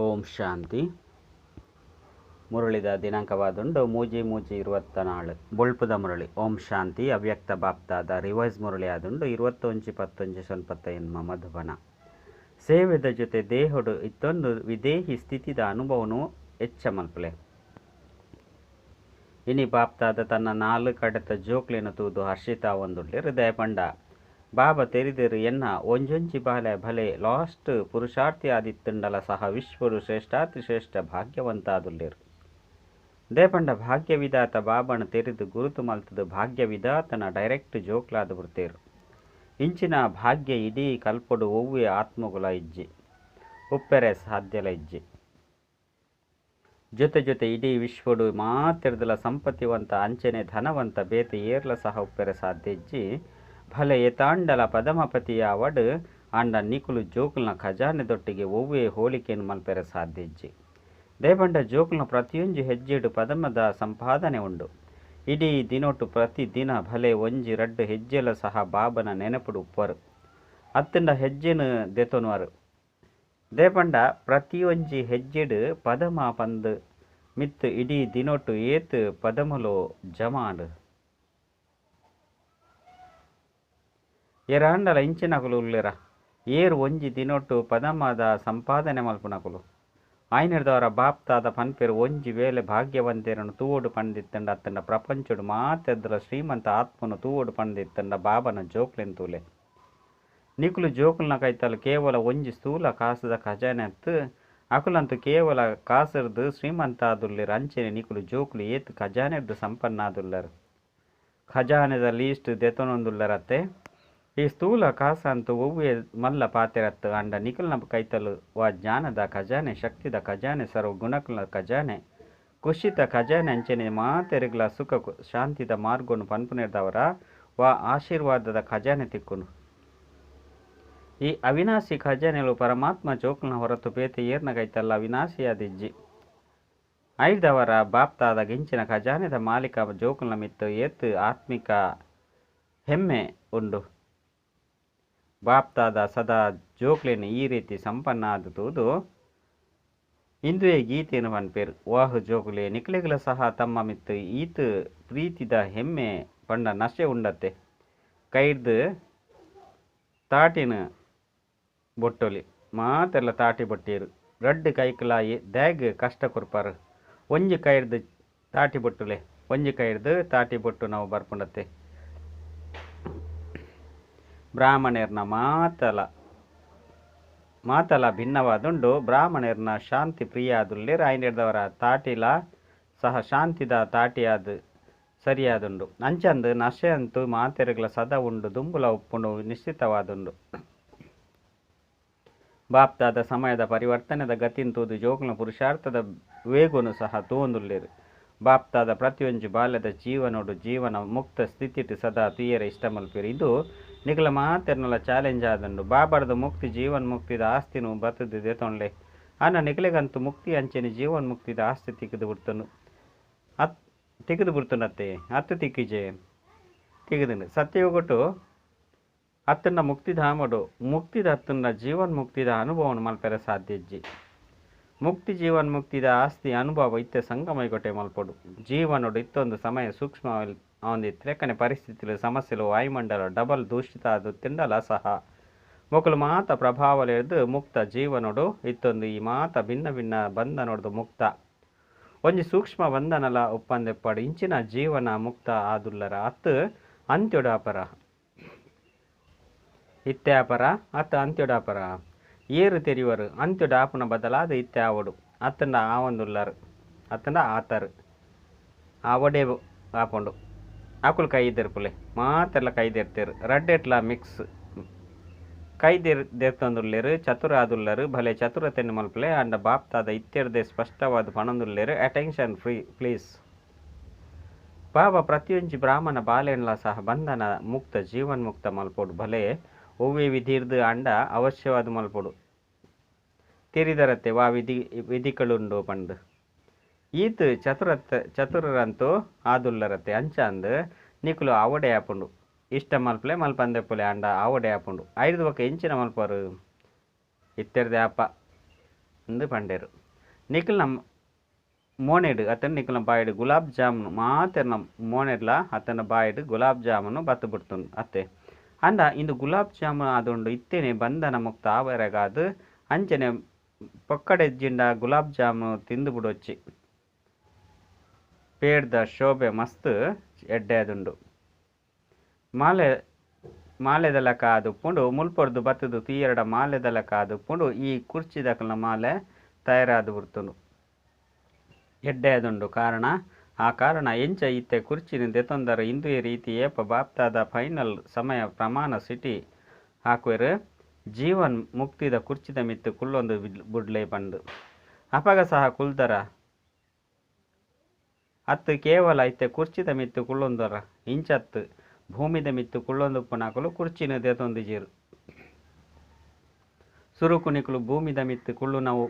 ಓಂ ಶಾಂತಿ. ಮುರಳಿದ ದಿನಾಂಕವಾದುಂಡು 3/3/24. ಬೊಳ್ಪುದ ಮುರಳಿ. ಓಂ ಶಾಂತಿ. ಅವ್ಯಕ್ತ ಬಾಪ್ತಾದ ರಿವೈಸ್ ಮುರಳಿ ಆದುಂಡು 21 10 95 ಮಧುಬನ. ಸೇವೆದ ಜೊತೆ ದೇಹಡು ಇತ್ತೊಂದು ವಿದೇಹಿ ಸ್ಥಿತಿದ ಅನುಭವನು ಹೆಚ್ಚ ಮಲ್ಪಲೆ. ಇನಿ ಬಾಪ್ತಾದ ತನ್ನ ನಾಲು ಕಡೆತ ಜೋಕ್ಲೆನ ತೂದು ಹರ್ಷಿತ ಒಂದುಳ್ಳೆ ಹೃದಯ ಪಂಡ ಬಾಬಾ ತೆರಿದರು ಎನ್ನ ಒಂಜೊಂಜಿ ಬಾಲೆ ಭಲೆ ಲಾಸ್ಟ್ ಪುರುಷಾರ್ಥಿ ಆದಿತ್ತುಂಡಲ ಸಹ ವಿಶ್ವರು ಶ್ರೇಷ್ಠಾತಿ ಶ್ರೇಷ್ಠ ಭಾಗ್ಯವಂತಾದುಲ್ಲೇರು. ದೇಪಂಡ ಭಾಗ್ಯವಿದಾತ ಬಾಬನ ತೆರೆದು ಗುರುತು ಮಲ್ತದು ಭಾಗ್ಯವಿದಾತನ ಡೈರೆಕ್ಟ್ ಜೋಕ್ಲಾದ ಬಿಡ್ತೇರು. ಇಂಚಿನ ಭಾಗ್ಯ ಇಡೀ ಕಲ್ಪಡು ಒವ್ವೆ ಆತ್ಮಗುಲ ಇಜ್ಜಿ ಉಪ್ಪೆರೆ ಸಾಧ್ಯಲ ಇಜ್ಜಿ. ಜೊತೆ ಜೊತೆ ಇಡೀ ವಿಶ್ವಡು ಮಾತೆರ್ದಲ ಸಂಪತ್ತಿವಂತ ಅಂಚನೆ ಧನವಂತ ಬೇತೆ ಏರ್ಲ ಸಹ ಉಪ್ಪೆರೆ ಸಾಧ್ಯ ಇಜ್ಜಿ. ಭಲೆ ಏತಾಂಡಲ ಪದಮಪತಿಯ ಅವಡು ಆಂಡ ನಿಕುಲು ಜೋಕುಲ್ನ ಖಜಾನೆ ದೊಟ್ಟಿಗೆ ಒವ್ವೆ ಹೋಲಿಕೆಯನ್ನು ಮಲ್ಪೆರೆ ಸಾಧ್ಯ ಇಜ್ಜಿ. ದೇಪಂಡ ಜೋಕುಲ್ನ ಪ್ರತಿಯೊಂಜಿ ಹೆಜ್ಜೆಡು ಪದಮದ ಸಂಪಾದನೆ ಉಂಡು. ಇಡೀ ದಿನೊಟು ಪ್ರತಿದಿನ ಭಲೆ ಒಂಜಿ ರಡ್ಡು ಹೆಜ್ಜೆಲ ಸಹ ಬಾಬನ ನೆನಪುಡು ಉಪ್ಪರು ಅತ್ತಂಡ ಹೆಜ್ಜೆನು ದೆತೊನುವರು. ದೇಪಂಡ ಪ್ರತಿಯೊಂಜಿ ಹೆಜ್ಜೆಡು ಪದಮ ಪಂದು ಮಿತ್ತು ಇಡೀ ದಿನೊಟು ಏತ್ ಪದಮುಲು ಜಮಾಂಡು. ಏರಾಂಡಲ ಇಂಚಿನಕುಲು ಉಲ್ಲೆರ ಏರು ಒಂಜಿ ದಿನೊಟು ಪದಮದ ಸಂಪಾದನೆ ಮಲ್ಪುನಕುಲು. ಆಯ್ನೆರ್ದವರ ಬಾಪ್ತಾದ ಪನ್ಪೆರು ಒಂಜಿ ವೇಳೆ ಭಾಗ್ಯವಂತೆರನ್ನು ತೂವೊಡು ಪಂದಿತ್ತಂಡ ಅತ್ತಂಡ ಪ್ರಪಂಚಡು ಮಾತೆದ್ರ ಶ್ರೀಮಂತ ಆತ್ಮನು ತೂವೊಡು ಪಂದಿತ್ತಂಡ ಬಾಬನ ಜೋಕ್ಲೆನ್ ತೂಲೆ. ನಿಕುಲು ಜೋಕುಲ್ನ ಕೈತಲು ಕೇವಲ ಒಂಜಿ ಸ್ಥೂಲ ಕಾಸದ ಖಜಾನೆ ಅತ್ತು ಅಕುಲಂತೂ ಕೇವಲ ಕಾಸರ್ದು ಶ್ರೀಮಂತ ಆದುಲ್ಲೆರ್. ಅಂಚನೆ ನಿಕುಲು ಜೋಕುಲು ಏತ್ ಖಜಾನೆರ್ದು ಸಂಪನ್ನ ಆದುಲ್ಲರು. ಖಜಾನೆದ ಲೀಸ್ಟ್ ದೆತೊನೊಂದುಲ್ಲರತ್ತೆ. ಈ ಸ್ಥೂಲ ಕಾಸ ಅಂತೂ ಒವ್ವೆ ಮಲ್ಲ ಪಾತೆರತ್ತು. ಅಂಡ ನಿಕಲ್ನ ಕೈತಲು ವಾ ಜ್ಞಾನದ ಖಜಾನೆ, ಶಕ್ತಿದ ಖಜಾನೆ, ಸರ್ವ ಗುಣಕುಲ ಖಜಾನೆ, ಖುಷಿತ ಖಜಾನೆ ಅಂಚನೆ ಮಾತೆರೆಗ್ಲ ಸುಖ ಶಾಂತಿದ ಮಾರ್ಗನು ಪನ್ಪುನೆರ್ದವರ ವಾ ಆಶೀರ್ವಾದದ ಖಜಾನೆ ತಿಕ್ಕುನು. ಈ ಅವಿನಾಶಿ ಖಜಾನೆಲು ಪರಮಾತ್ಮ ಜೋಕುಲ್ನ ಹೊರತು ಬೇತೆ ಏರ್ನ ಕೈತಲ್ಲ ಅವಿನಾಶಿಯಾದಿಜ್ಜಿ. ಐದವರ ಬಾಪ್ತಾದ ಗಿಂಚಿನ ಖಜಾನೆದ ಮಾಲೀಕ ಜೋಕುಲ್ನ ಮಿತ್ತು ಏತ್ ಆತ್ಮಿಕ ಹೆಮ್ಮೆ ಉಂಡು. ಬಾಪ್ತಾದ ಸದಾ ಜೋಕ್ಲೆನ್ ಈ ರೀತಿ ಸಂಪನ್ನ ಆದ ತೂದು ಇಂದುವೆ ಗೀತೆಯನ್ನು ಪನ್ಪೇರು. ವಾಹು ಜೋಕುಲೆ ನಿಕ್ಲೆಗಳ ಸಹ ತಮ್ಮ ಮಿತ್ತು ಈತ ಪ್ರೀತಿದ ಹೆಮ್ಮೆ ಪಂಡ ನಶೆ ಉಂಡತ್ತೆ. ಕೈರ್ದು ತಾಟಿನ ಬೊಟ್ಟೊಲಿ ಮಾತೆಲ್ಲ ತಾಟಿ ಬೊಟ್ಟೀರು. ರಡ್ಡು ಕೈಕುಲ ದ್ಯಾಗ್ ಕಷ್ಟ ಕೊರ್ಪಾರು. ಒಂಜಿ ಕೈರ್ದು ತಾಟಿ ಬೊಟ್ಟುಲೆ ಒಂಜಿ ಕೈರ್ದು ತಾಟಿ ಬೊಟ್ಟು ನಾವು ಬರ್ಪುಂಡತ್ತೆ. ಬ್ರಾಹ್ಮಣರ್ನ ಮಾತಲ ಮಾತಲ ಭಿನ್ನವಾದುಂಡು. ಬ್ರಾಹ್ಮಣರ್ನ ಶಾಂತಿ ಪ್ರಿಯಾದುಲ್ಲೇರು. ಆಯ್ನೆರ್ದವರ ತಾಟಿಲ ಸಹ ಶಾಂತಿದ ತಾಟಿಯಾದ ಸರಿಯಾದುಂಡು. ಅಂಚಂದು ನಶೆ ಅಂತೂ ಮಾತೆರೆಗ್ಲ ಸದಾ ಉಂಡು ದುಂಬುಲ ಉಪ್ಪುಂಡು ನಿಶ್ಚಿತವಾದುಂಡು. ಬಾಪ್ತಾದ ಸಮಯದ ಪರಿವರ್ತನೆದ ಗತಿನ್ ತೂದು ಜೋಕುಲ್ನ ಪುರುಷಾರ್ಥದ ವೇಗುನು ಸಹ ತೂವೊಂದುಲ್ಲೇರು. ಬಾಪ್ತಾದ ಪ್ರತಿಯೊಂಜಿ ಬಾಲ್ಯದ ಜೀವನೋಡು ಜೀವನ ಮುಕ್ತ ಸ್ಥಿತಿಟ್ ಸದಾ ತುಯೆರೆ ಇಷ್ಟ ಮಲ್ಪೇರು. ಇದು ನಿಕಲ ಮಾತೆರ್ನಲ ಚಾಲೆಂಜ್ ಆದುಂಡು. ಬಾಬಾರ್ದ ಮುಕ್ತಿ ಜೀವನ್ ಮುಕ್ತಿದ ಆಸ್ತಿನು ಬತ್ತದು ದೆತೊನ್ಲೆ. ಆನ ನಿಕಲೆಗಂತೂ ಮುಕ್ತಿ ಅಂಚೆನೆ ಜೀವನ್ ಮುಕ್ತಿದ ಆಸ್ತಿ ತಿಕ್ಕದು ಬಿಡ್ತನು ಅತ್ ತಿಕ್ಕದು ಬಿಡ್ತನತ್ತೆ ಅತ್ತು ತಿಕ್ಕಿಜೆ ತಿಕ್ಕದುಂಡು. ಸತ್ಯಯುಗಟು ಅತ್ತನ್ನ ಮುಕ್ತಿಧಾಮಡು ಮುಕ್ತಿದ ಅತ್ತನ್ನ ಜೀವನ್ ಮುಕ್ತಿದ ಅನುಭವನು ಮಲ್ಪೆರೆ ಸಾಧ್ಯ ಇಜ್ಜಿ. ಮುಕ್ತಿ ಜೀವನ್ ಮುಕ್ತಿದ ಆಸ್ತಿ ಅನುಭವ ಇತ್ತೆ ಸಂಗಮೈಗೊಟ್ಟೆ ಮಲ್ಪೊಡು. ಜೀವನೋಡು ಇತ್ತೊಂದು ಸಮಯ ಸೂಕ್ಷ್ಮ ಅವೊಂದಿತ್ತು. ಲೆಕ್ಕನೆ ಪರಿಸ್ಥಿತಿಲು ಸಮಸ್ಯೆಲು ವಾಯುಮಂಡಲ ಡಬಲ್ ದೂಷಿತ ಆದು ತಿಂಡಲ ಸಹ ಮೊಕಲು ಮಾತ ಪ್ರಭಾವಲೆರ್ದು ಮುಕ್ತ ಜೀವನೋಡು ಇತ್ತೊಂದು ಈ ಮಾತ ಭಿನ್ನ ಭಿನ್ನ ಬಂಧನೊಡ್ದು ಮುಕ್ತ ಒಂಜಿ ಸೂಕ್ಷ್ಮ ಬಂಧನಲ ಒಪ್ಪಂದೆಪ್ಪಾಡು. ಇಂಚಿನ ಜೀವನ ಮುಕ್ತ ಆದುಲ್ಲರ ಅತ್ತು ಅಂತ್ಯೊಡಾಪರ ಇತ್ತೆ ಅಪರ ಅತ್ತು ಅಂತ್ಯೊಡಾಪರ ಏರು ತೆರಿವರು. ಅಂತ್ಯೊಡಾಪುನ ಬದಲಾದ ಇತ್ತೆ ಆವಡು ಅತ್ತಂಡ ಆವೊಂದುಲ್ಲರು ಅತ್ತಂಡ ಆತರು ಆವಡೆ ಆಪುಂಡು. ಅಕುಲು ಕೈ ದೆರ್ಪುಲೆ ಮಾತೆಲ್ಲ ಕೈ ದೆರ್ತೇರು. ರಡ್ಡೆಟ್ಲ ಮಿಕ್ಸ್ ಕೈ ದೆರ್ತೊಂದುಲ್ಲೇರು. ಚತುರ ಆದುಲ್ಲರು. ಭಲೆ ಚತುರತೆಯನ್ನು ಮಲ್ಪಲೆ. ಅಂಡ ಬಾಪ್ತಾದ ಇತ್ತೆರ್ದೆ ಸ್ಪಷ್ಟವಾದ ಪಣೊಂದುಲ್ಲೇರು. Attention free please. ಬಾಬಾ ಪ್ರತಿಯೊಂಜಿ ಬ್ರಾಹ್ಮಣ ಬಾಲೆನ್ಲ ಸಹ ಬಂಧನ ಮುಕ್ತ ಜೀವನ್ ಮುಕ್ತ ಮಲ್ಪೊಡು. ಭಲೆ ಒವ್ವೆ ವಿಧಿರ್ದು ಅಂಡ ಅವಶ್ಯವಾದ ಮಲ್ಪೊಡು. ತೆರಿದರತ್ತೆ ವಾ ವಿಧಿ ವಿಧಿಗಳುಂಡು ಪಂಡು ಈತ್ ಚತುರತ್ ಚತುರರಂತೂ ಆದುಲ್ಲರತ್ತೆ. ಅಂಚಾಂದು ನಿಕುಲು ಆವಡೆ ಆಪುಂಡು. ಇಷ್ಟ ಮಲ್ಪಲೆ ಮಲ್ಪಂದೆಪ್ಪುಲೆ ಅಂಡ ಆವಡೆ ಆಪುಂಡು. ಐದು ಬೊಕ ಎಂಚಿನ ಮಲ್ಪರು ಇತ್ತೆರ್ದೆ ಅಪ್ಪ ಎಂದು ಪಂಡೆರು. ನಿಕಲ್ನ ಮೋನೆಡ್ ಅತನ ನಿಕಲ್ನ ಬಾಯಿಡ್ ಗುಲಾಬ್ ಜಾಮೂನ್ ಮಾತೆರ್ನ ಮೋನೆಡ್ಲ ಅತನ ಬಾಯಿಡ್ ಗುಲಾಬ್ ಜಾಮೂನ್ ಬತ್ತು ಬಿಡ್ತುಂಡು ಅತ್ತೆ. ಅಂಡ ಇಂದು ಗುಲಾಬ್ ಜಾಮೂನ್ ಆದುಂಡು ಇತ್ತೇನೆ ಬಂಧನ ಮುಕ್ತ ಆವರೆಗಾದು ಅಂಚನೆ ಪೊಕ್ಕಡೆಜ್ಜಿಂಡ ಗುಲಾಬ್ ಜಾಮೂನ್ ತಿಂದು ಬಿಡೊಚ್ಚಿ. ಪೇಡ್ದ ಶೋಭೆ ಮಸ್ತ್ ಎಡ್ಡೆದುಂಡು. ಮಾಲೆ ಮಾಲೆದ ಲೆಕ್ಕ ಆದುಪ್ಪುಂಡು ಮುಲ್ಪೊರ್ದು ಬತ್ತುದು ತೂಯೆರಡ ಮಾಲೆದ ಲೆಕ್ಕ ಆದುಪ್ಪುಂಡು ಈ ಕುರ್ಚಿದಕಲ್ನ ಮಾಲೆ ತಯಾರಾದ್ ಬುಡ್ತುಂಡು. ಎಡ್ಡೆದುಂಡು ಕಾರಣ ಆ ಕಾರಣ ಎಂಚ ಇತ್ತೆ ಕುರ್ಚಿನ್ ದೆತೊಂದರ್ ಇಂದುವೆ ರೀತಿ ಏಪ ಬಾಪ್ತಾದ ಫೈನಲ್ ಸಮಯ ಪ್ರಮಾಣ ಸಿಟಿ ಹಾಕುವೆರ್ ಜೀವನ್ ಮುಕ್ತಿದ ಕುರ್ಚಿದ ಮಿತ್ತ್ ಕುಲ್ಲೊಂದು ಬುಡ್ಲೆ ಪಂದ್. ಅಪಗ ಸಹ ಕುಲ್ದರ ಅತ್ತು ಕೇವಲ ಇತ್ತೆ ಕುರ್ಚಿದ ಮಿತ್ತ್ ಕುಲ್ಲೊಂದರ ಇಂಚತ್ ಭೂಮಿದ ಮಿತ್ತ್ ಕುಲ್ಲೊಂದುಪ್ಪುನಕುಲು ಕುರ್ಚಿನ್ ದೆತೊಂದಿಜೆರ್. ಸುರುಕು ನಿಕುಲು ಭೂಮಿದ ಮಿತ್ತ್ ಕುಳ್ಳುನವು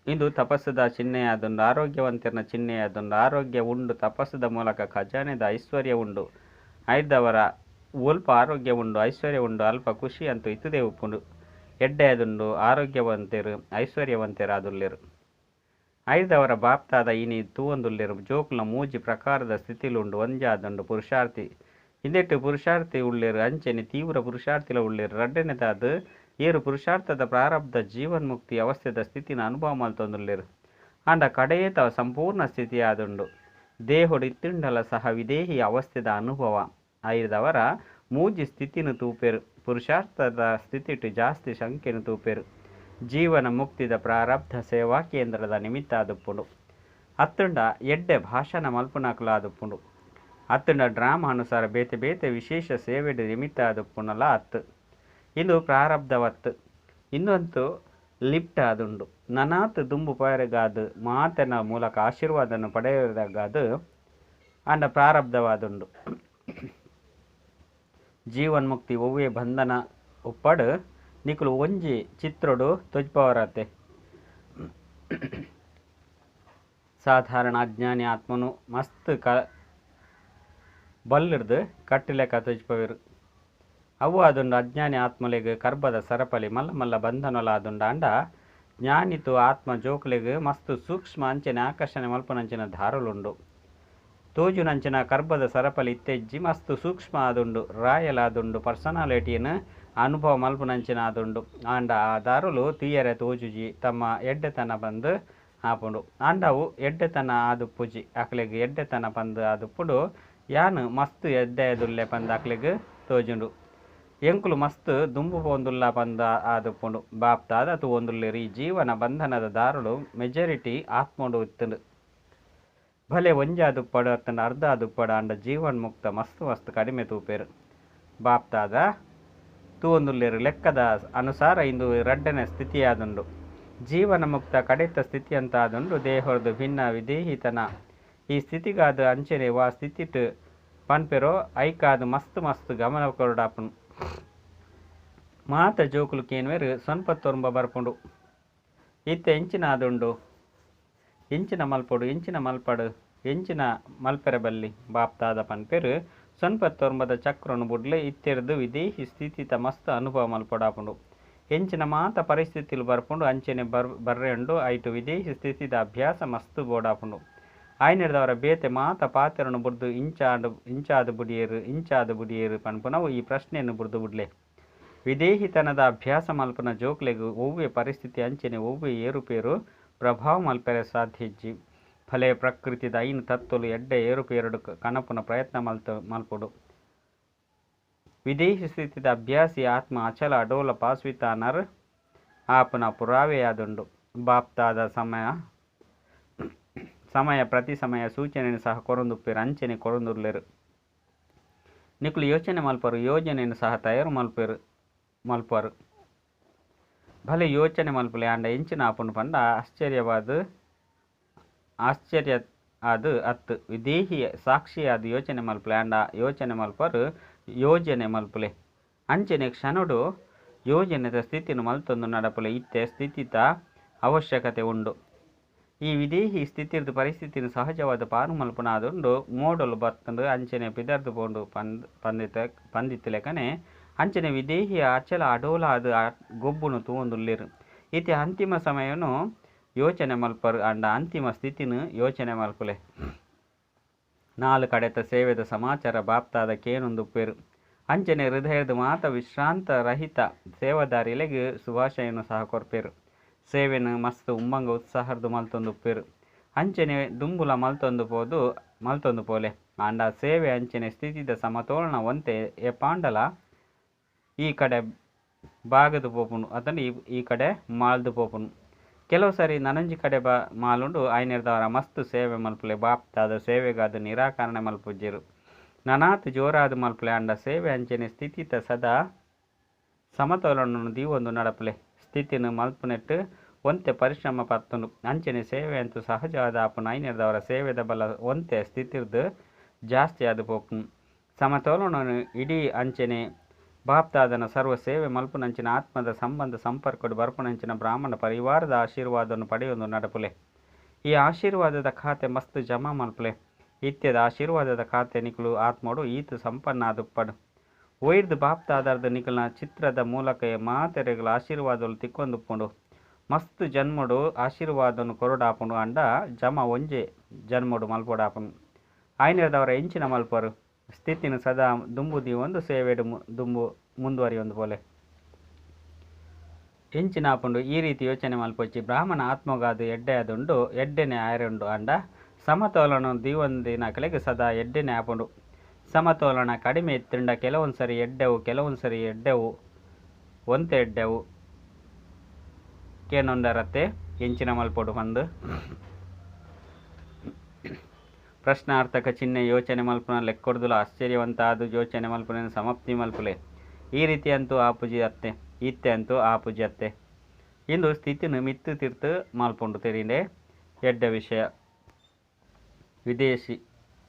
ಇಂದು ತಪಸ್ಸುದ ಚಿಹ್ನೆಯಾದುಂಡು ಆರೋಗ್ಯವಂತೆರ್ನ ಚಿಹ್ನೆಯಾದುಂಡು. ಆರೋಗ್ಯ ಉಂಡು ತಪಸ್ಸುದ ಮೂಲಕ ಖಜಾನೆದ ಐಶ್ವರ್ಯ ಉಂಡು. ಐರ್ದವರ ಒಲ್ಪ ಆರೋಗ್ಯ ಉಂಡು ಐಶ್ವರ್ಯ ಉಂಡು ಅಲ್ಪ ಖುಷಿ ಅಂತೂ ಇತ್ತದೇ ಉಪ್ಪುಂಡು. ಎಡ್ಡೆಯಾದುಂಡು ಆರೋಗ್ಯವಂತೆರು ಐಶ್ವರ್ಯವಂತೆರಾದುಲ್ಲೆರ್. ಐರ್ದವರ ಬಾಪ್ತಾದ ಇನಿ ತೂವೊಂದುಲ್ಲೆರ್ ಜೋಕುಲ್ನ ಮೂಜಿ ಪ್ರಕಾರದ ಸ್ಥಿತಿಲುಂಡು. ಒಂಜಾದುಂಡು ಪುರುಷಾರ್ಥಿ ಇಂದೆಟ್ ಪುರುಷಾರ್ಥಿ ಉಲ್ಲೆರ್ ಅಂಚನೆ ತೀವ್ರ ಪುರುಷಾರ್ಥಿಲ ಉಲ್ಲೆರ್. ರಡ್ಡನೇದಾದ್ ಏರು ಪುರುಷಾರ್ಥದ ಪ್ರಾರಬ್ಧ ಜೀವನ್ಮುಕ್ತಿ ಅವಸ್ಥೆದ ಸ್ಥಿತಿನ ಅನುಭವ ಮಲ್ತೊಂದುಲ್ಲೆರ್. ಆಂಡ ಕಡೆಯೇತ ಸಂಪೂರ್ಣ ಸ್ಥಿತಿ ಆದುಂಡು ದೇಹೊಡು ಇತ್ತಿಂಡಲ ಸಹ ವಿದೇಹಿ ಅವಸ್ಥೆದ ಅನುಭವ. ಐರ್ದವರ ಮೂಜಿ ಸ್ಥಿತಿನ ತೂಪೆರ್ ಪುರುಷಾರ್ಥದ ಸ್ಥಿತಿಟ್ ಜಾಸ್ತಿ ಸಂಖ್ಯೆನ್ ತೂಪೆರ್. ಜೀವನ ಮುಕ್ತಿದ ಪ್ರಾರಬ್ಧ ಸೇವಾ ಕೇಂದ್ರದ ನಿಮಿತ್ತ ಆದುಪ್ಪುಂಡು. ಅತ್ತುಂಡ ಎಡ್ಡೆ ಭಾಷಣ ಮಲ್ಪುನಕುಲಾದುಪ್ಪುಂಡು. ಅತ್ತುಂಡ ಡ್ರಾಮ ಅನುಸಾರ ಬೇತೆ ಬೇತೆ ವಿಶೇಷ ಸೇವೆಡ್ ನಿಮಿತ್ತ ಆದುಪ್ಪುನಲ ಅತ್ತು. ಇಂದು ಪ್ರಾರಬ್ಧವತ್ತು ಇಂದಂತೂ ಲಿಫ್ಟ್ ಆದುಂಡು. ನನಾತ್ ದುಂಬು ಪೋಯೆರೆಗಾದ್ ಮಾತೆರ್ನ ಮೂಲಕ ಆಶೀರ್ವಾದನ ಪಡೆಯರೆಗಾದ್ ಆಂಡ ಪ್ರಾರಬ್ಧವಾದುಂಡು. ಜೀವನ್ಮುಕ್ತಿ ಒವ್ವೇ ಬಂಧನ ಉಪ್ಪಡ್ ನಿಕುಲು ಒಂಜಿ ಚಿತ್ರೊಡು ತೊಜ್ಪವರತೆ. ಸಾಧಾರಣ ಅಜ್ಞಾನಿ ಆತ್ಮನು ಮಸ್ತ್ ಬಲ್ಲಿರ್ದು ಕಟ್ಟಿಲೆಕ್ಕ ತೊಜ್ಪವೆರು. ಅವು ಆದುಂಡು ಅಜ್ಞಾನಿ ಆತ್ಮಲೆಗ್ ಕರ್ಬದ ಸರಪಳಿ ಮಲ್ಲ ಮಲ್ಲ ಬಂಧನಲಾದುಂಡು. ಆಂಡ ಜ್ಞಾನಿತು ಆತ್ಮ ಜೋಕುಲೆಗ್ ಮಸ್ತ್ ಸೂಕ್ಷ್ಮ ಅಂಚನೆ ಆಕರ್ಷಣೆ ಮಲ್ಪುನಂಚಿನ ದಾರುಲುಂಡು. ತೋಜುನಂಚಿನ ಕರ್ಬದ ಸರಪಳಿ ಇತ್ತೆಜ್ಜಿ ಮಸ್ತ್ ಸೂಕ್ಷ್ಮ ಆದುಂಡು ರಾಯಲ್ ಆದುಂಡು ಪರ್ಸನಾಲಿಟಿನ್ ಅನುಭವ ಮಲ್ಪುನಂಚಿನ ಆದುಂಡು. ಆಂಡ ಆ ದಾರುಲು ತೂಯರೆ ತೋಜುಜಿ ತಮ್ಮ ಎಡ್ಡೆತನ ಪಂದ್ ಆಪುಂಡು. ಆಂಡ ಅವು ಎಡ್ಡೆತನ ಆದುಪ್ಪುಜಿ ಅಕ್ಲೆಗ್ ಎಡ್ಡೆತನ ಪಂದ್ ಆದುಪ್ಪುಂಡು. ಯಾನ್ ಮಸ್ತ್ ಎಡ್ಡೆದುಲ್ಲೆ ಪಂದ್ ಅಕ್ಲೆಗ್ ತೋಜುಂಡು. ಎಂಕುಲು ಮಸ್ತ್ ದುಂಬು ಪೋವೊಂದುಲ್ಲ ಪಂದ್ ಆದುಪ್ಪುಂಡು. ಬಾಪ್ತಾದ ತೂವೊಂದುಲ್ಲೆರ್ ಈ ಜೀವನ ಬಂಧನದ ದಾರುಲು ಮೆಜಾರಿಟಿ ಆತ್ಮಡು ಇತ್ತುಂಡು. ಭಲೆ ಒಂಜಾದುಪ್ಪಡು ಅತ್ತಂಡ ಅರ್ಧ ಆದುಪ್ಪಡು ಆಂಡ ಜೀವನ್ ಮುಕ್ತ ಮಸ್ತ್ ಮಸ್ತ್ ಕಡಿಮೆ ತೂಪೆರ್. ಬಾಪ್ತಾದ ತೂವೊಂದುಲ್ಲೆರ್ ಲೆಕ್ಕದ ಅನುಸಾರ ಇಂದು ರಡ್ಡನೇ ಸ್ಥಿತಿಯಾದುಂಡು. ಜೀವನ ಮುಕ್ತ ಕಡೆತ ಸ್ಥಿತಿ ಅಂತ ಆದುಂಡು ದೇಹೊರ್ದು ಭಿನ್ನ ವಿದೇಹಿತನ. ಈ ಸ್ಥಿತಿಗಾದ ಅಂಚನೆ ವಾ ಸ್ಥಿತಿಟ್ ಪನ್ಪೆರೋ ಐಕಾದ್ ಮಸ್ತ್ ಮಸ್ತ್ ಗಮನ ಕೊರೊಡಾಪುಂಡು. ಮಾತ ಜೋಕುಲು ಕೇನ್ವೆರ್ 99 ಬರ್ಪುಂಡು. ಇತ್ತೆ ಎಂಚಿನ ಆದುಂಡು ಎಂಚಿನ ಮಲ್ಪೊಡು ಎಂಚಿನ ಮಲ್ಪಡು ಎಂಚಿನ ಮಲ್ಪೆರೆ ಬಲ್ಲಿ ಬಾಪ್ತಾದ ಪನ್ಪೆರ್ 99 ಚಕ್ರನು ಬುಡ್ಲೆ ಇತ್ತೆರ್ದು ವಿದೇಹಿ ಸ್ಥಿತಿತ ಮಸ್ತ್ ಅನುಭವ ಮಲ್ಪೊಡಾಪುಂಡು. ಎಂಚಿನ ಮಾತ ಪರಿಸ್ಥಿತಿಲು ಬರ್ಪುಂಡು ಅಂಚನೆ ಬರ್ರೆ ಉಂಡು ಐಟು ವಿದೇಹಿ ಸ್ಥಿತಿದ ಅಭ್ಯಾಸ ಮಸ್ತ್ ಬೋಡಾಪುಂಡು. ಆಯ್ನೆರ್ದವರ ಬೇತೆ ಮಾತ ಪಾತೆರನು ಬುಡ್ದು ಇಂಚಾಂಡ್ ಇಂಚಾದ್ ಬುಡಿಯೆರ್ ಇಂಚಾದ್ ಬುಡಿಯೆರ್ ಪನ್ಪುನವು ಈ ಪ್ರಶ್ನೆಯನ್ನು ಬುಡ್ದು ಬುಡ್ಲೆ. ವಿದೇಹಿತನದ ಅಭ್ಯಾಸ ಮಲ್ಪುನ ಜೋಕ್ಲೆಗ್ ಒವ್ವೆ ಪರಿಸ್ಥಿತಿ ಅಂಚನೆ ಒವ್ವೆ ಏರುಪೇರು ಪ್ರಭಾವ ಮಲ್ಪೆರೆ ಸಾಧ್ಯ ಇಜ್ಜಿ. ಫಲೆ ಪ್ರಕೃತಿದ ಐನ್ ತತ್ವಲು ಎಡ್ಡೆ ಏರುಪೇರುಡು ಕನಪುನ ಪ್ರಯತ್ನ ಮಲ್ಪೊಡು. ವಿದೇಹಿ ಸ್ಥಿತಿದ ಅಭ್ಯಾಸಿ ಆತ್ಮ ಅಚಲ ಅಡೋಲ ಪಾಸ್ವಿತಾನರ್ ಆಪುನ ಪುರಾವೆಯಾದುಂಡು. ಬಾಪ್ತಾದ ಸಮಯ ಸಮಯ ಪ್ರತಿ ಸಮಯ ಸೂಚನೆಯನ್ನು ಸಹ ಕೊರೊಂದುಪ್ಪೆರ್ ಅಂಚನೆ ಕೊರೊಂದುಲ್ಲೆರ್. ನಿಕುಲು ಯೋಚನೆ ಮಲ್ಪರು ಯೋಜನೆಯನ್ನು ಸಹ ತಯಾರು ಮಲ್ಪರು. ಭಲೆ ಯೋಚನೆ ಮಲ್ಪುಲೆ ಆಂಡ ಎಂಚಿನ ಆಪುಂಡು ಪಂಡ ಆಶ್ಚರ್ಯ ಆದ್ ಅತ್ ವಿದೇಹಿ ಸಾಕ್ಷಿಯಾದ್ ಯೋಚನೆ ಮಲ್ಪುಲೆ ಆಂಡ ಯೋಚನೆ ಮಲ್ಪರು ಯೋಜನೆ ಮಲ್ಪುಲೆ. ಅಂಚನೆ ಕ್ಷಣಡು ಯೋಜನೆದ ಸ್ಥಿತಿನ ಮಲ್ತೊಂದು ನಡಪುಲೆ ಇತ್ತೆ ಸ್ಥಿತಿತ ಅವಶ್ಯಕತೆ ಉಂಡು. ಈ ವಿದೇಹಿ ಸ್ಥಿತಿರ್ದು ಪರಿಸ್ಥಿತಿನ ಸಹಜವಾದ ಪಾರು ಮಲ್ಪುನ ಆದುಂಡು. ಮೋಡಲು ಬತ್ತುಂಡು ಅಂಚನೆ ಪಿದರ್ದು ಪೋಂಡು ಪಂದಿತ್ತಲೆಕನೆ ಅಂಚನೆ ವಿದೇಹಿ ಅಚಲ ಅಡೋಲ ಆದ್ ಗೊಬ್ಬುನು ತೂವೊಂದುಲ್ಲೆರ್. ಇತ್ತೆ ಅಂತಿಮ ಸಮಯನು ಯೋಚನೆ ಮಲ್ಪರು ಅಂಡ ಅಂತಿಮ ಸ್ಥಿತಿನ ಯೋಚನೆ ಮಲ್ಪುಲೆ. ನಾಲ್ ಕಡೆತ ಸೇವೆದ ಸಮಾಚಾರ ಬಾಪ್ತಾದ ಕೇನೊಂದುಪ್ಪೇರು. ಅಂಚನೆ ಹೃದಯದ ಮಾತ ವಿಶ್ರಾಂತ ರಹಿತ ಸೇವಾದಾರಿಲೆಗ್ ಶುಭಾಶಯನು ಸಹ ಕೊರ್ಪೇರು. ಸೇವೆನು ಮಸ್ತ್ ಉಮ್ಮಂಗ ಉತ್ಸಾಹರ್ದು ಮಲ್ತೊಂದುಪ್ಪೇರು. ಅಂಚನೆ ದುಂಬುಲ ಮಲ್ತೊಂದು ಪೋದು ಮಲ್ತೊಂದು ಪೋಲೆ. ಆಂಡ ಸೇವೆ ಅಂಚನೆ ಸ್ಥಿತಿದ ಸಮತೋಲನ ಒಂತೆ ಏಪಾಂಡಲ ಈ ಕಡೆ ಬಾಗದ ಪೋಪುನು ಅತಂಡ ಈ ಕಡೆ ಮಾಲ್ದು ಪೋಪುನು. ಕೆಲವು ಸಾರಿ ನನೊಂಜಿ ಕಡೆ ಬಾ ಮಾಲುಂಡು. ಆಯ್ನೆರ್ದವರ ಮಸ್ತ್ ಸೇವೆ ಮಲ್ಪುಲೆ. ಬಾಪ್ತಾದ ಸೇವೆಗಾದ ನಿರಾಕರಣೆ ಮಲ್ಪುಜೆರು. ನನಾತ್ ಜೋರಾದ ಮಲ್ಪುಲೆ. ಆಂಡ ಸೇವೆ ಅಂಚನೆ ಸ್ಥಿತಿತ ಸದಾ ಸಮತೋಲನನು ದೀವೊಂದು ನಡಪುಲೆ. ಸ್ಥಿತಿನ ಮಲ್ಪುನೆಟ್ ಒಂತೆ ಪರಿಶ್ರಮ ಪತ್ತುಂಡು. ಅಂಚನೆ ಸೇವೆ ಅಂತೂ ಸಹಜವಾದ ಆಪುನು. ಐನೆರ್ದವರ ಸೇವೆದ ಬಲ ಒಂತೆ ಸ್ಥಿತಿರ್ದು ಜಾಸ್ತಿ ಆದ್ ಪೋಪುನು. ಸಮತೋಲನನು ಇಡೀ ಅಂಚನೆ ಬಾಪ್ತಾದನ ಸರ್ವ ಸೇವೆ ಮಲ್ಪುನಂಚಿನ ಆತ್ಮದ ಸಂಬಂಧ ಸಂಪರ್ಕಡು ಬರ್ಪುನಂಚಿನ ಬ್ರಾಹ್ಮಣ ಪರಿವಾರದ ಆಶೀರ್ವಾದವನ್ನು ಪಡೆಯೊಂದು ನಡಪುಲೆ. ಈ ಆಶೀರ್ವಾದದ ಖಾತೆ ಮಸ್ತ್ ಜಮಾ ಮಲ್ಪುಲೆ. ಇತ್ಯದ ಆಶೀರ್ವಾದದ ಖಾತೆ ನಿಕುಲು ಆತ್ಮೋಡು ಈತ್ ಸಂಪನ್ನ ಆದುಪ್ಪಡು. ಒಯ್ದು ಬಾಪ್ತಾದರ್ದು ನಿಕಲ್ನ ಚಿತ್ರದ ಮೂಲಕ ಮಾತೆರೆಗಳ ಆಶೀರ್ವಾದಲು ತಿಕ್ಕೊಂದುಪ್ಪುಂಡು. ಮಸ್ತ್ ಜನ್ಮಡು ಆಶೀರ್ವಾದನು ಕೊರಡಾಪುಂಡು. ಅಂಡ ಜಮ ಒಂಜೆ ಜನ್ಮಡು ಮಲ್ಪೊಡಾಪುಂಡು. ಆಯ್ನೆರ್ದವರ ಎಂಚಿನ ಮಲ್ಪರು ಸ್ಥಿತಿನ ಸದಾ ದುಂಬು ದೀವೊಂದು ಸೇವೆಡು ದುಂಬು ಮುಂದುವರಿಯೊಂದು ಪೋಲೆ. ಎಂಚಿನ ಆಪುಂಡು ಈ ರೀತಿ ಯೋಚನೆ ಮಲ್ಪೊಚ್ಚಿ. ಬ್ರಾಹ್ಮಣ ಆತ್ಮಗಾದು ಎಡ್ಡೆ ಆದುಂಡು, ಎಡ್ಡೆನೆ ಆಯರುಂಡು. ಅಂಡ ಸಮತೋಲನ ದೀವೊಂದಿನಕಲೆಗ್ ಸದಾ ಎಡ್ಡೆನೆ ಆಪುಂಡು. ಸಮತೋಲನ ಕಡಿಮೆ ಇತ್ತುಂಡ ಕೆಲವೊಂದು ಸರಿ ಎಡ್ಡೆವು, ಕೆಲವೊಂದು ಸರಿ ಎಡ್ಡೆವು, ಒಂತೆ ಎಡ್ಡೆವು ಕೇನೊಂದರತ್ತೆ ಎಂಚಿನ ಮಲ್ಪೊಡು ಪಂದು. ಪ್ರಶ್ನಾರ್ಥಕ ಚಿಹ್ನೆ ಯೋಚನೆ ಮಲ್ಪುನ ಲೆಕ್ಕೊಡ್ದುಲ ಆಶ್ಚರ್ಯವಂತ ಆದು ಯೋಚನೆ ಮಲ್ಪುನ ಸಮಾಪ್ತಿ ಮಲ್ಪುಲೆ. ಈ ರೀತಿ ಅಂತೂ ಆಪುಜಿ ಅತ್ತೆ, ಇತ್ತೆ ಅಂತೂ ಆಪುಜಿ ಅತ್ತೆ ಇಂದು ಸ್ಥಿತಿನ ಮಿತ್ತು ತಿರ್ತು ಮಲ್ಪುಂಡು ತೆರಿಂಡೆ. ಎಡ್ಡೆ ವಿಷಯ.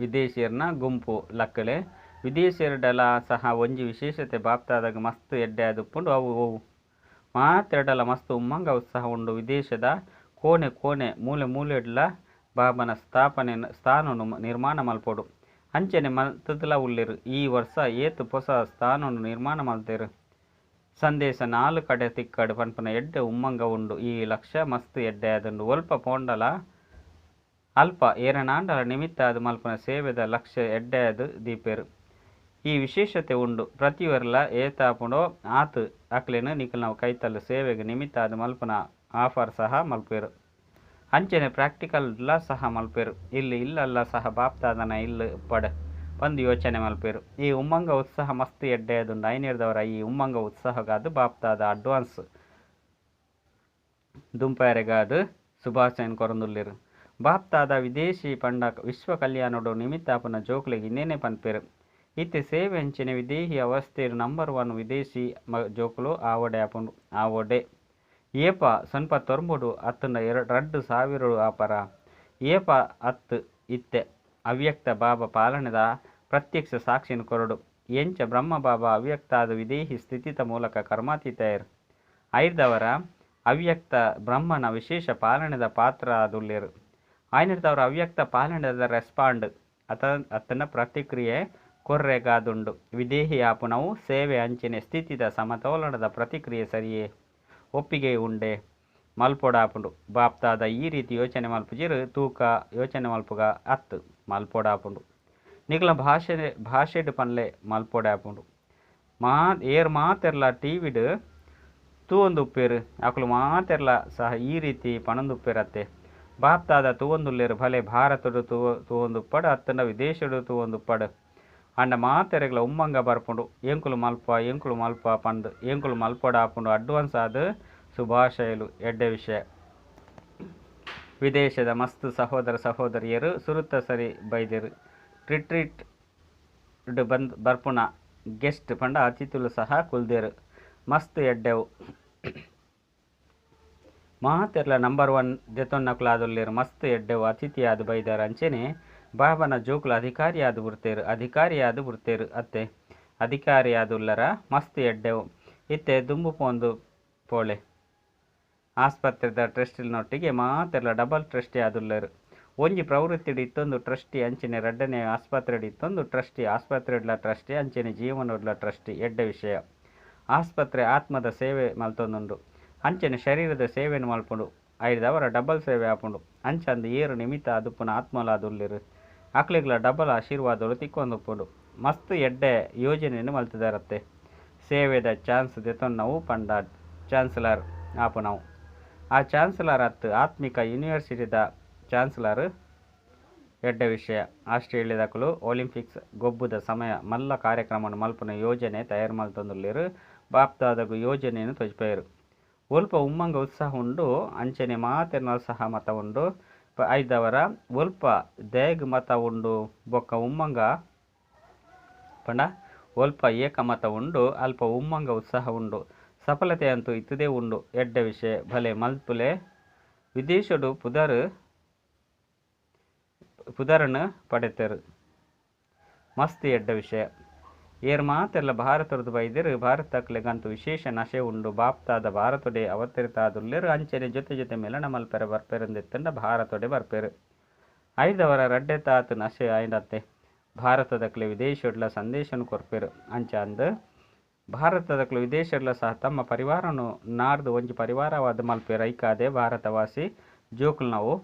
ವಿದೇಶಿಯರ್ನ ಗುಂಪು ಲಕ್ಕಲೆ ವಿದೇಶಿಯರ್ಡಲ ಸಹ ಒಂಜಿ ವಿಶೇಷತೆ ಬಾಪ್ತಾದಾಗ ಮಸ್ತ್ ಎಡ್ಡೆ ಆದುಪ್ಪುಂಡು. ಅವು ಅವು ಮಾತೆರಡಲ ಮಸ್ತ್ ಉಮ್ಮಂಗ ಉತ್ಸಾಹ ಉಂಡು. ವಿದೇಶದ ಕೋಣೆ ಕೋಣೆ ಮೂಲೆ ಮೂಲೆಡ್ಲ ಬಾಬನ ಸ್ಥಾಪನೆ ಸ್ಥಾನನು ನಿರ್ಮಾಣ ಮಲ್ಪೊಡು. ಅಂಚನೆ ಮಲ್ತದಲ ಉಲ್ಲೆರು. ಈ ವರ್ಷ ಏತ್ ಪೊಸ ಸ್ಥಾನನು ನಿರ್ಮಾಣ ಮಲ್ತೆರು. ಸಂದೇಶ ನಾಲ್ ಕಡೆ ತಿಕ್ಕಡು ಪನ್ಪುನ ಎಡ್ಡೆ ಉಮ್ಮಂಗ ಉಂಡು. ಈ ಲಕ್ಷ್ಯ ಮಸ್ತ್ ಎಡ್ಡೆ ಆದುಂಡು. ಒಲ್ಪ ಪೋಂಡಲ ಅಲ್ಪ ಏರನಾಂಡಲ ನಿಮಿತ್ತ ಆದ್ ಮಲ್ಪುನ ಸೇವೆದ ಲಕ್ಷ್ಯ ಎಡ್ಡೆ ಆದ್ ದೀಪೆರು. ಈ ವಿಶೇಷತೆ ಉಂಡು. ಪ್ರತಿಯೊರ್ಲ ಏತಾಪುಂಡೋ ಆತ್ ಅಕ್ಲೆನ್ ನಿಕಲ್ನ ಕೈತಲ್ ಸೇವೆಗೆ ನಿಮಿತ್ತ ಆದ್ ಮಲ್ಪುನ ಆಫರ್ ಸಹ ಮಲ್ಪೆರು. ಅಂಚನೆ ಪ್ರಾಕ್ಟಿಕಲ್ ಲ ಸಹ ಮಲ್ಪೆರು. ಇಲ್ಲಿ ಇಲ್ಲಲ್ಲ ಸಹ ಬಾಪ್ತಾದನ ಇಲ್ಲು ಪಡ್ ಪಂದ್ ಯೋಚನೆ ಮಲ್ಪೆರು. ಈ ಉಮ್ಮಂಗ ಉತ್ಸಾಹ ಮಸ್ತ್ ಎಡ್ಡೆ ಆದುಂಡು. ಐನೆರ್ದವರ ಈ ಉಮ್ಮಂಗ ಉತ್ಸಾಹಗಾದ್ ಬಾಪ್ತಾದ ಅಡ್ವಾನ್ಸ್ ದುಂಪಾಯರೆಗಾದ್ ಶುಭಾಶಯನ್ ಕೊರೊಂದುಲ್ಲೆರು. ಬಾಪ್ತಾದ ವಿದೇಶಿ ಪಂಡ ವಿಶ್ವ ಕಲ್ಯಾಣಡು ನಿಮಿತ್ತಾಪುನ ಜೋಕ್ಲೆಗ್ ಇಂದೇನೆ ಪನ್ಪೆರು. ಇತ್ತೆ ಸೇವೆ ಅಂಚನೆ ವಿದೇಹಿ ಅವಸ್ಥೆಡ್ ನಂಬರ್ 1 ವಿದೇಶಿ ಜೋಕುಲು ಆವಡೆ ಆಪುಂಡು ಆವಡೆ. ಏಪ ಸೊನ್ಪ ತೊರ್ಂಬುಡು ಅತ್ತಂಡ 2 ಸಾವಿರ ಆಪರ ಏಪ ಅತ್ತು ಇತ್ತೆ ಅವ್ಯಕ್ತ ಬಾಬಾ ಪಾಲನೆದ ಪ್ರತ್ಯಕ್ಷ ಸಾಕ್ಷಿನ ಕೊರಡು. ಎಂಚ ಬ್ರಹ್ಮ ಬಾಬಾ ಅವ್ಯಕ್ತಾದ ವಿದೇಹಿ ಸ್ಥಿತಿತ ಮೂಲಕ ಕರ್ಮಾತೀತಯರ್ ಐರ್ದವರ ಅವ್ಯಕ್ತ ಬ್ರಹ್ಮನ ವಿಶೇಷ ಪಾಲನೆದ ಪಾತ್ರ ಆದುಲ್ಲೇರು. ಆಯ್ನೆರ್ದವರ ಅವ್ಯಕ್ತ ಪಾಲನೆದ ರೆಸ್ಪಾಂಡ್ ಅತನ ಪ್ರತಿಕ್ರಿಯೆ ಕೊರ್ರೆಗಾದುಂಡು. ವಿದೇಹಿ ಆಪುನವು ಸೇವೆ ಅಂಚನೆ ಸ್ಥಿತಿದ ಸಮತೋಲನದ ಪ್ರತಿಕ್ರಿಯೆ ಸರಿಯೇ ಒಪ್ಪಿಗೆ ಉಂಡೆ ಮಲ್ಪೊಡಾಪುಂಡು. ಬಾಪ್ತಾದ ಈ ರೀತಿ ಯೋಚನೆ ಮಲ್ಪುಜಿರು ತೂಕ ಯೋಚನೆ ಮಲ್ಪುಗ ಅತ್ತು ಮಲ್ಪೊಡಾಪುಂಡು. ನಿಕಲ ಭಾಷೆಡ್ ಪನ್ಲೆ ಮಲ್ಪೊಡಾಪುಂಡು. ಏರ್ ಮಾತೆರ್ಲ ಟಿವಿಡ್ ತೂವೊಂದುಪ್ಪೇರು ಅಕುಲು ಮಾತೆರ್ಲ ಸಹ ಈ ರೀತಿ ಪಣೊಂದುಪ್ಪೇರತ್ತೆ. ಬಾಪ್ತಾದ ತೂವೊಂದುಲ್ಲೇರು ಭಲೆ ಭಾರತಡು ತೂವೊಂದುಪ್ಪಡು ಅತ್ತಂಡ ವಿದೇಶಡು ತೂವೊಂದುಪ್ಪಡು. ಅಂಡ ಮಾತೆರೆಗ್ಲ ಉಮ್ಮಂಗ ಬರ್ಪುಂಡು. ಎಂಕುಲು ಮಲ್ಪ ಎಂಕುಲು ಮಲ್ಪ ಪಂದ್ ಎಂಕುಲು ಮಲ್ಪೊಡಾಪುಂಡು. ಅಡ್ವಾನ್ಸ್ ಆದ್ ಶುಭಾಶಯಲು. ಎಡ್ಡೆ ವಿಷಯ. ವಿದೇಶದ ಮಸ್ತ್ ಸಹೋದರ ಸಹೋದರಿಯರು ಸುರುತ ಸರಿ ಬೈದೆರು. ರಿಟ್ರೀಟ್ ಬಂದ್ ಬರ್ಪುನ ಗೆಸ್ಟ್ ಪಂಡ ಅತಿಥಿಲು ಸಹ ಕುಲ್ದೇರು. ಮಸ್ತ್ ಎಡ್ಡೆವು. ಮಾತೆರ್ಲ ನಂಬರ್ 1 ದೆತೊನ್ನಕುಲಾದುಲ್ಲೇರು. ಮಸ್ತ್ ಎಡ್ಡೆವು. ಅತಿಥಿಯಾದ ಬೈದಾರ. ಅಂಚನೆ ಬಾಬನ ಜೋಕುಲು ಅಧಿಕಾರಿಯಾದ ಬುಡ್ತೇರು ಅಧಿಕಾರಿಯಾದ ಬುಡ್ತೇರು ಅತ್ತೆ ಅಧಿಕಾರಿಯಾದುಲ್ಲರ ಮಸ್ತ್ ಎಡ್ಡೆವು. ಇತ್ತೆ ದುಂಬು ಪೋಂದು ಪೋಳೆ ಆಸ್ಪತ್ರೆದ ಟ್ರಸ್ಟಿನೊಟ್ಟಿಗೆ ಮಾತೆರ್ಲ ಡಬಲ್ ಟ್ರಸ್ಟಿ ಆದುಲ್ಲೇರು. ಒಂಜಿ ಪ್ರವೃತ್ತಿಡ್ ಇತ್ತೊಂದು ಟ್ರಸ್ಟಿ ಅಂಚನೆ ರಡ್ಡನೆ ಆಸ್ಪತ್ರೆಡ್ ಇತ್ತೊಂದು ಟ್ರಸ್ಟಿ ಆಸ್ಪತ್ರೆಡ್ಲ ಟ್ರಸ್ಟಿ ಅಂಚನೆ ಜೀವನಡ್ಲ ಟ್ರಸ್ಟಿ. ಎಡ್ಡೆ ವಿಷಯ. ಆಸ್ಪತ್ರೆ ಆತ್ಮದ ಸೇವೆ ಮಲ್ತೊಂದುಂಡು. ಅಂಚನೆ ಶರೀರದ ಸೇವೆಯನ್ನು ಮಲ್ಪುಂಡು. ಐಡ್ದವರ ಡಬಲ್ ಸೇವೆ ಆಪುಂಡು. ಅಂಚಂದ್ ಏರ್ ನಿಮಿತ್ತ ಆದುಪ್ಪುನ ಆತ್ಮಲಾದುಲ್ಲೆರ್ ಅಕ್ಲೆಗ್ಲ ಡಬಲ್ ಆಶೀರ್ವಾದಲು ತಿಕ್ಕೊಂದುಪ್ಪುಂಡು. ಮಸ್ತ್ ಎಡ್ಡೆ ಯೋಜನೆನ್ ಮಲ್ತ್ದರತ್ತೆ. ಸೇವೆದ ಚಾನ್ಸ್ ದೆತೊನ್ನವು ಪಂಡ ಚಾನ್ಸಲರ್ ಆಪುನವು. ಆ ಚಾನ್ಸಲರ್ ಅತ್ತ್ ಆತ್ಮಿಕ ಯೂನಿವರ್ಸಿಟಿದ ಚಾನ್ಸಲರ್ ಎಡ್ಡೆ ವಿಷಯ. ಆಸ್ಟ್ರೇಲಿಯಾದಕುಲು ಒಲಿಂಪಿಕ್ಸ್ ಗೊಬ್ಬುದ ಸಮಯ ಮಲ್ಲ ಕಾರ್ಯಕ್ರಮನ್ ಮಲ್ಪುನ ಯೋಜನೆ ತಯಾರ್ ಮಲ್ತೊಂದುಲ್ಲೆರ್. ಬಾಪ್ದಾದಗ್ ಯೋಜನೆನ್ ತೋಜಿಪಾಯೆರ್. ಒಲ್ಪ ಉಮ್ಮಂಗ ಉತ್ಸಾಹ ಉಂಡು ಅಂಚನೆ ಮಾತೆರ್ನಲ ಸಹ ಮತ ಉಂಡು. ಐದವರ ಒಲ್ಪ ದೇಗ್ ಮತ ಉಂಡು ಬೊಕ್ಕ ಉಮ್ಮಂಗ ಪಂಡ ಒಲ್ಪ ಏಕಮತ ಉಂಡು ಅಲ್ಪ ಉಮ್ಮಂಗ ಉತ್ಸಾಹ ಉಂಡು. ಸಫಲತೆ ಅಂತೂ ಇತ್ತದೇ ಉಂಡು. ಎಡ್ಡೆ ವಿಷಯ ಭಲೆ ಮಲ್ಪುಲೆ ವಿದೇಶಡು ಪುದರನ್ನು ಪಡೆತರು. ಮಸ್ತ್ ಎಡ್ಡೆ ವಿಷಯ. ಏರ್ ಮಾತೆರ್ಲ ಭಾರತೊರ್ದು ಬೈದೆರ್. ಭಾರತದಕ್ಲೆಗಂತೂ ವಿಶೇಷ ನಶೆ ಉಂಡು. ಬಾಪ್ದಾದ ಭಾರತೊಡೆ ಅವತರಿತಾದುಲ್ಲೆರ್. ಅಂಚನೆ ಜೊತೆ ಜೊತೆ ಮಿಲನ ಮಲ್ಪೆರೆ ಬರ್ಪೆರಂದಿತ್ತಂಡ ಭಾರತೊಡೆ ಬರ್ಪೆರ್. ಐದವರ ರಡ್ಡೆತಾತ್ ನಶೆ ಆಯಿಂಡತ್ತೆ. ಭಾರತದಕ್ಲೆ ವಿದೇಶಡ್ಲ ಸಂದೇಶನ್ ಕೊರ್ಪೆರ್. ಅಂಚ ಅಂದ್ ಭಾರತದಕ್ಲು ವಿದೇಶಡ್ಲ ಸಹ ತಮ್ಮ ಪರಿವಾರನು ನಾಡ್ದು ಒಂಜಿ ಪರಿವಾರವಾದ್ ಮಲ್ಪೆರ್. ಐಕಾದೆ ಭಾರತವಾಸಿ ಜೋಕುಲ್ನವು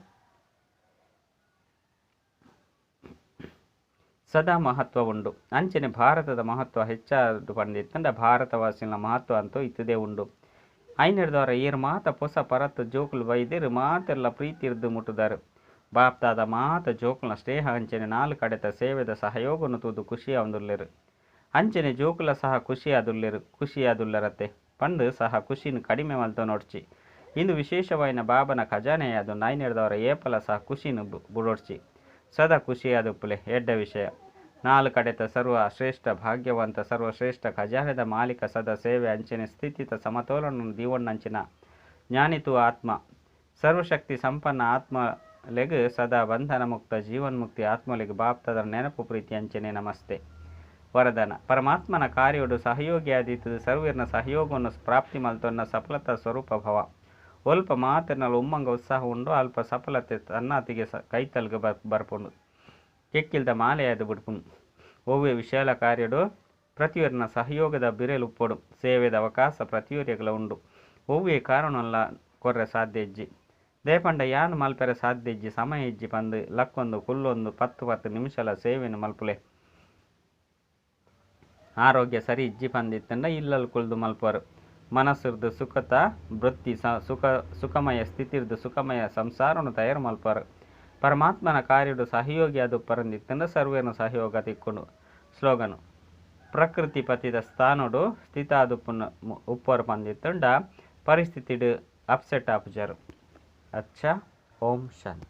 ಸದಾ ಮಹತ್ವ ಉಂಡು. ಅಂಚನೆ ಭಾರತದ ಮಹತ್ವ ಹೆಚ್ಚಾದ್ ಪಂದಿತ್ತಂಡ ಭಾರತವಾಸಿನ ಮಹತ್ವ ಅಂತೂ ಇತ್ತದೇ ಉಂಡು. ಐನೆಡ್ದವರ ಏರ್ ಮಾತ ಪೊಸ ಪರತ್ ಜೋಕುಲು ಬೈದೆರ್ ಮಾತೆರ್ಲ ಪ್ರೀತಿರ್ದ್ ಮುಟ್ಟುದಾರ್. ಬಾಪ್ದಾದ ಮಾತ ಜೋಕುಲ್ನ ಸ್ನೇಹ ಅಂಚನೆ ನಾಲ್ ಕಡೆತ ಸೇವೆದ ಸಹಯೋಗನು ತೂದು ಖುಷಿ ಆವೊಂದುಲ್ಲೆರ್. ಅಂಚನೆ ಜೋಕುಲ ಸಹ ಖುಷಿಯಾದುಲ್ಲೆರ್ ಖುಷಿಯಾದುಲ್ಲರತ್ತೆ ಪಂದ್ ಸಹ ಖುಷಿನ್ ಕಡಿಮೆ ಮಲ್ತೊನೊಡ್ಚಿ. ಇಂದು ವಿಶೇಷವಾಯಿನ ಬಾಬನ ಖಜಾನೆಯಾದುಂಡು. ಐನೆಡ್ದವರ ಏಪಲ ಸಹ ಖುಷಿನ್ ಬುಡೊಡ್ಚಿ. ಸದಾ ಖುಷಿಯಾದುಪ್ಪುಲೆ. ಎಡ್ಡೆ ವಿಷಯ. ನಾಲ್ ಕಡೆತ ಸರ್ವ ಶ್ರೇಷ್ಠ ಭಾಗ್ಯವಂತ ಸರ್ವಶ್ರೇಷ್ಠ ಖಜಾನೆದ ಮಾಲೀಕ ಸದಾ ಸೇವೆ ಅಂಚನೆ ಸ್ಥಿತಿತ ಸಮತೋಲನ ದೀವೊನ್ನಂಚಿನ ಜ್ಞಾನಿತು ಆತ್ಮ ಸರ್ವಶಕ್ತಿ ಸಂಪನ್ನ ಆತ್ಮಲೆಗ್ ಸದಾ ಬಂಧನ ಮುಕ್ತ ಜೀವನ್ಮುಕ್ತಿ ಆತ್ಮಲೆಗ್ ಬಾಪ್ದಾದನ ನೆನಪು ಪ್ರೀತಿ ಅಂಚನೆ ನಮಸ್ತೆ. ವರದಾನ. ಪರಮಾತ್ಮನ ಕಾರ್ಯಡು ಸಹಯೋಗಿಯಾದಿತ್ತದು ಸರ್ವೇರ್ನ ಸಹಯೋಗವನ್ನು ಪ್ರಾಪ್ತಿ ಮಲ್ತೊನ್ನ ಸಫಲತಾ ಸ್ವರೂಪ ಭವ. ಒಲ್ಪ ಮಾತೆರ್ನಲ ಉಮ್ಮಂಗ ಉತ್ಸಾಹ ಉಂಡು ಅಲ್ಪ ಸಫಲತೆ ತನ್ನಾತಿಗೆ ಕೈತಲ್ಗ್ ಬರ್ಪುಂಡು. ಕೆಕ್ಕಿಲ್ದ ಮಾಲೆಯಾದ್ ಬುಡ್ಪುಂಡು. ಒವ್ವೆ ವಿಶಾಲ ಕಾರ್ಯಡು ಪ್ರತಿಯೊರಿನ ಸಹಯೋಗದ ಬಿರೆಲ್ ಉಪ್ಪೊಡು. ಸೇವೆದ ಅವಕಾಶ ಪ್ರತಿಯೊರಿಯಗ್ಲ ಉಂಡು. ಒವ್ವೆ ಕಾರಣಲ ಕೊರ್ರೆ ಸಾಧ್ಯ ಇಜ್ಜಿ. ದಯಪಂಡ ಯಾನ್ ಮಲ್ಪೆರೆ ಸಾಧ್ಯ ಇಜ್ಜಿ ಸಮಯ ಇಜ್ಜಿ ಪಂದ್ ಲಕ್ಕೊಂದು ಕುಲ್ಲೊಂದು ಪತ್ತ್ ಪತ್ತ್ ನಿಮಿಷಲ ಸೇವೆನ್ ಮಲ್ಪುಲೆ. ಆರೋಗ್ಯ ಸರಿ ಇಜ್ಜಿ ಪಂದಿತ್ತಂಡ ಇಲ್ಲಲ್ ಕುಲ್ದು ಮಲ್ಪುವರು. ಮನಸ್ಸುರ್ದು ಸುಖತ ವೃತ್ತಿ ಸುಖ ಸುಖಮಯ ಸ್ಥಿತಿರ್ದು ಸುಖಮಯ ಸಂಸಾರನು ತಯಾರು ಮಲ್ಪುವರು. ಪರಮಾತ್ಮನ ಕಾರ್ಯಡು ಸಹಯೋಗಿ ಆದುಪ್ಪರಂದಿತ್ತಂಡ ಸರ್ವೇರ್ನ ಸಹಯೋಗ ತಿಕ್ಕುಂಡು. ಸ್ಲೋಗನ್. ಪ್ರಕೃತಿ ಪತಿದ ಸ್ಥಾನಡು ಸ್ಥಿತ ಆದುಪ್ಪುನ ಉಪ್ಪರು ಪಂದಿತ್ತಂಡ ಪರಿಸ್ಥಿತಿಡ್ ಅಪ್ಸೆಟ್ ಆಪುಜರು. ಅಚ್ಚಾ ಓಂ ಶಾಂತಿ.